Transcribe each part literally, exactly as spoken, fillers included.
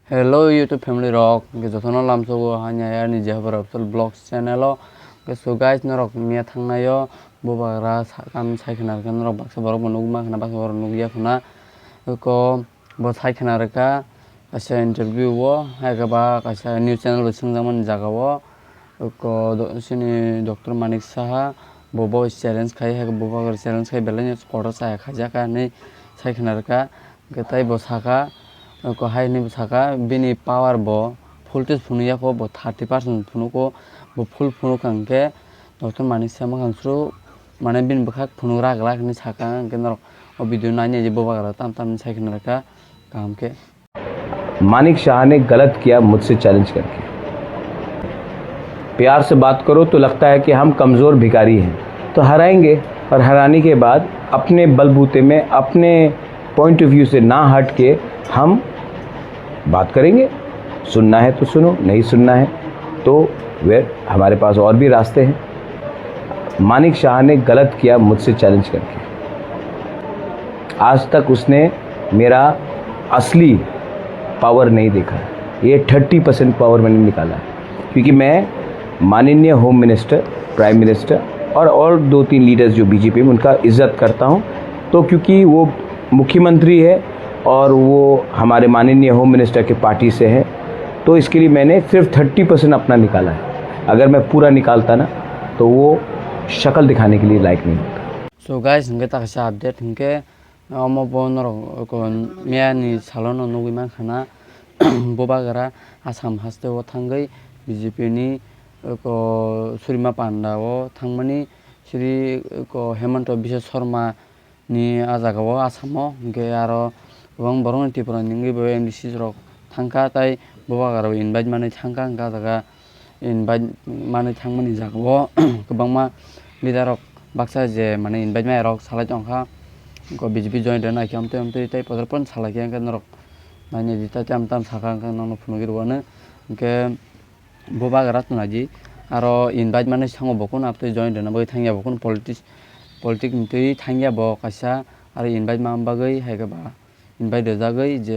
Hello YouTube family rok, hwnkhe jotono lamsogo hanya yani Jehobara official vlogs channel o. Hwnkhe so guys, norok miya thangnaio bubagra sakam sai khna rwkha, norok baksa borok bo nugma khna, baksa borok nugya khna. Eko bo sai khna rwkha kaisa interview o, hai khe ba kaisa news channel bo swngjakmani jaga o. Eko do-, chini Doctor Manik Saha bo, bo challenge khai, hai khe bubagra challenge khai belai no kotor chaya khaijak hinwi sai khna rwkha. Hwnkhe tei bo saka, ko hai hinwi bo saka, bini power bo full tei phunuk ya kho, bo thirty percent phunugo, bo full phunuk kha hwnkhe Doctor Manik Saha mwkhang suru, mane bini bwkhak phunuk rak rak hinwi saka, hwnkhe norok o video nainai je bubagra tam tam hinwi sai khna rwkha, kaham khe. Manik शाह ने गलत किया मुझसे चैलेंज करके। प्यार से बात करो तो लगता है कि हम कमज़ोर भिखारी हैं, तो हराएंगे। और हराने के बाद अपने बलबूते में, अपने पॉइंट ऑफ व्यू से ना हट के हम बात करेंगे। सुनना है तो सुनो, नहीं सुनना है तो वे, हमारे पास और भी रास्ते हैं। मानिक शाह ने गलत किया मुझसे चैलेंज करके। आज तक उसने मेरा असली पावर नहीं देखा। ये थर्टी परसेंट पावर मैंने निकाला है, क्योंकि मैं माननीय होम मिनिस्टर, प्राइम मिनिस्टर और, और दो तीन लीडर्स जो बीजेपी में, उनका इज्जत करता हूँ। तो क्योंकि वो मुख्यमंत्री है और वो हमारे माननीय होम मिनिस्टर के पार्टी से है, तो इसके लिए मैंने सिर्फ थर्टी परसेंट अपना निकाला है। अगर मैं पूरा निकालता ना, तो वो शक्ल दिखाने के लिए लायक नहीं होता। So guys, hwnkhe ta kaisa update hwnkhe, omo bo norok ko miyani salono nugwi mankha na, bubagra Assam haste o thangwi B J P ni ko Surima Panda o thangmani, siri ko Hemanta Biswa Sarma ni ah jaga o Assam o, hwnkhe aro kwbang borok ni Tripura ni wngwi bo M D C rok thangkha, tai bubagra rok invite manwi thangkha, hwnkhe ah jaga invite manwi thangmani jaga o kwbangma leader rok baksa je mane invite maya rok salai tongkha, ko B J P join rwna khe amtwi amtwi tei podor pon salai khe, hwnkhe norok nainai di, tai tam tam sakha, hwnkhe nono phunugwi rwano, hwnkhe bubagra tongnaidi aro invite manwi thango bo, kunu amtwi join rwna bagwi thangya bo, kunu politics, politics ni twi thangya bo kaisa, aro invite manna bagwi hai khe ba invite rwjagwi je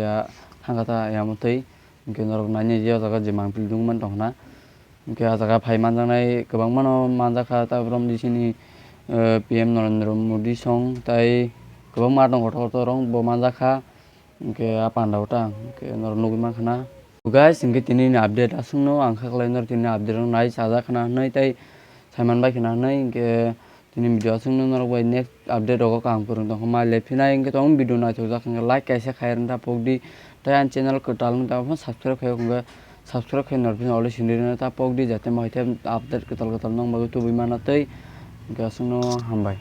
thangkha ta yamotwi, hwnkhe norok nainai di o jaga je mangpili dungman tongkhna, hwnkhe ah jaga phai manjaknai kwbangmano manjakha, ta borom di chini, eh, P M Narendra Modi song tai kwbangma adong kotor kotor rok bo manjakha, hwnkhe ah panda o ta hwnkhe norok nugwi mankha na. Guys, hwnkhe tini ni update aswkno ang kha khlai norok tini update rok nai chajak khna hwnwi tai saiman bai khna hwnwi, hwnkhe tini video aswkno norok bai next update rogo kaham kwrwng tongkha ma lephinai, hwnkhe tong video naithokjak hwnkhe like kaisa khai rwna ta pokdi, tai ang channel kwtal wngkha tamo phano subscribe khai hwnkhe subscribe khai norok phano already sindi rwna ta pokdi, jate ma hai update kwtal kwtal nong bagwi tubui mana tei, hwnkhe aswkno hambai.